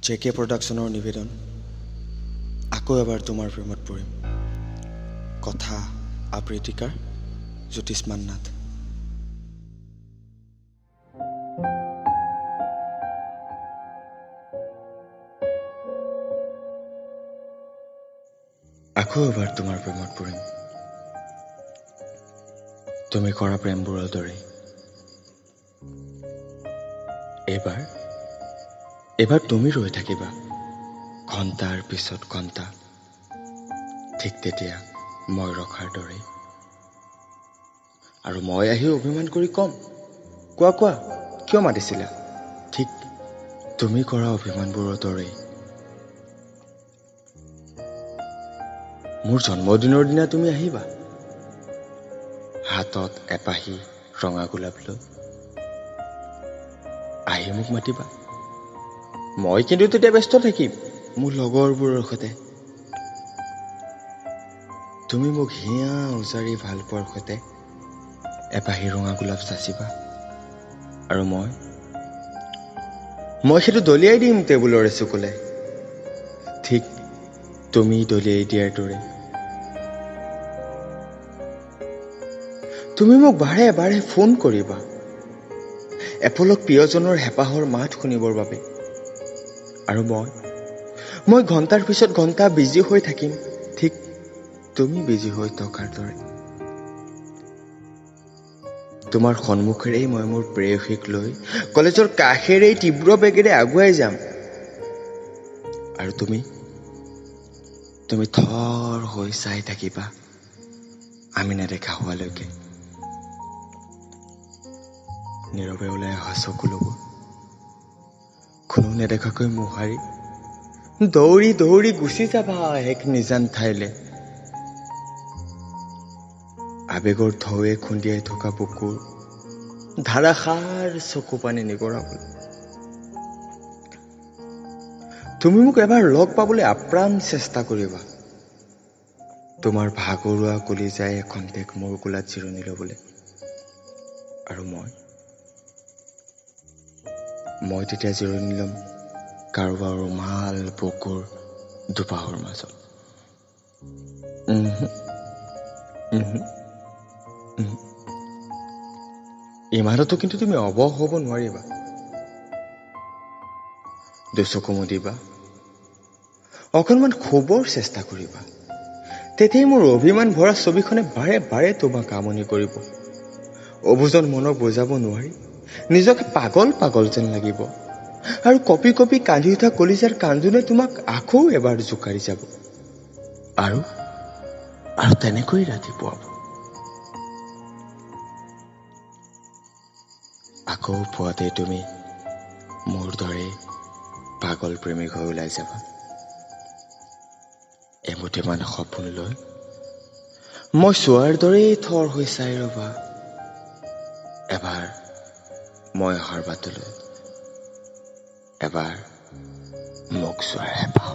J K প্ৰডাকশ্যনৰ নিবেদন, আকৌ এবাৰ তোমাৰ প্ৰেমত পৰিম। কথা আবৃত্তিকাৰ জ্যোতিষ্মান নাথ। আকৌ এবাৰ তোমাৰ প্ৰেমত পৰিম, তুমি কৰা প্ৰেমবোৰৰ দৰে। এবাৰ তুমি ৰৈ থাকিবা ঘণ্টাৰ পিছত ঘণ্টা, ঠিক তেতিয়া মই ৰখাৰ দৰে। আৰু মই আহি অভিমান কৰি ক'ম, কোৱা কোৱা কিয় মাতিছিলা, ঠিক তুমি কৰা অভিমানবোৰৰ দৰেই। মোৰ জন্মদিনৰ দিনা তুমি আহিবা, হাতত এপাহি ৰঙা গোলাপ লৈ আহি মোক মাতিবা। মই কিন্তু তেতিয়া ব্যস্ত থাকিম মোৰ লগৰবোৰৰ সৈতে। তুমি মোক হিয়া উজাৰি ভাল পোৱাৰ সৈতে এপাহি ৰঙা গোলাপ চাচিবা, আৰু মই সেইটো দলিয়াই দিম টেবুলৰ এচুকলে, ঠিক তুমি দলিয়াই দিয়াৰ দৰে। তুমি মোক বাৰে বাৰে ফোন কৰিবা, এপলক প্ৰিয়জনৰ হেঁপাহৰ মাত শুনিবৰ বাবে। আৰু মই ঘণ্টাৰ পিছত ঘণ্টা বিজি হৈ থাকিম, ঠিক তুমি বিজি হৈ থকাৰ দৰে। তোমাৰ সন্মুখেৰেই মই মোৰ প্ৰেয়সীক লৈ কলেজৰ কাষেৰেই তীব্ৰ বেগেৰে আগুৱাই যাম, আৰু তুমি থৰ হৈ চাই থাকিবা আমি নেদেখা হোৱালৈকে। নীৰৱে ওলাই অহা চকুলোবোৰ কোনো নেদেখাকৈ মোহাৰি দৌৰি দৌৰি গুচি যাবা এক নিজান ঠাইলে। আৱেগৰ ঢৌৱে খুন্দিয়াই থকা বুকুৰ ধাৰাসাৰ চকু পানী নিগৰাবলৈ তুমি মোক এবাৰ লগ পাবলৈ আপ্ৰাণ চেষ্টা কৰিবা। তোমাৰ ভাগৰুৱা কলিজাই এখন্তেক মোৰ কোলাত জিৰণি ল'বলৈ, আৰু মই তেতিয়া জিৰণি ল'ম কাৰোবাৰ ৰুমাল বুকুৰ দুবাহুৰ মাজত। ইমানতো কিন্তু তুমি অৱশ হ'ব নোৱাৰিবা। দুচকু মুদিবা, অকণমান শুবৰ চেষ্টা কৰিবা, তেতিয়াই মোৰ অভিমান ভৰা ছবিখনে বাৰে বাৰে তোমাক আমনি কৰিব। অবুজন মনক বুজাব নোৱাৰি নিজকে পাগল পাগল যেন লাগিব, আৰু কঁপি কঁপি কান্দি উঠা কলিজাৰ কান্দোনে তোমাক আকৌ এবাৰ জোকাৰি যাব, আৰু আৰু তেনেকৈ ৰাতিপুৱাব। আকৌ পুৱাতে তুমি মোৰ দৰে পাগল প্ৰেমিক হৈ ওলাই যাবা, এমুঠিমান সপোন লৈ মই চোৱাৰ দৰেই থৰ হৈ চাই ৰবা। এবাৰ মই অহাৰ বাটলৈ, এবাৰ মোক চোৱাৰ হেঁপাহ।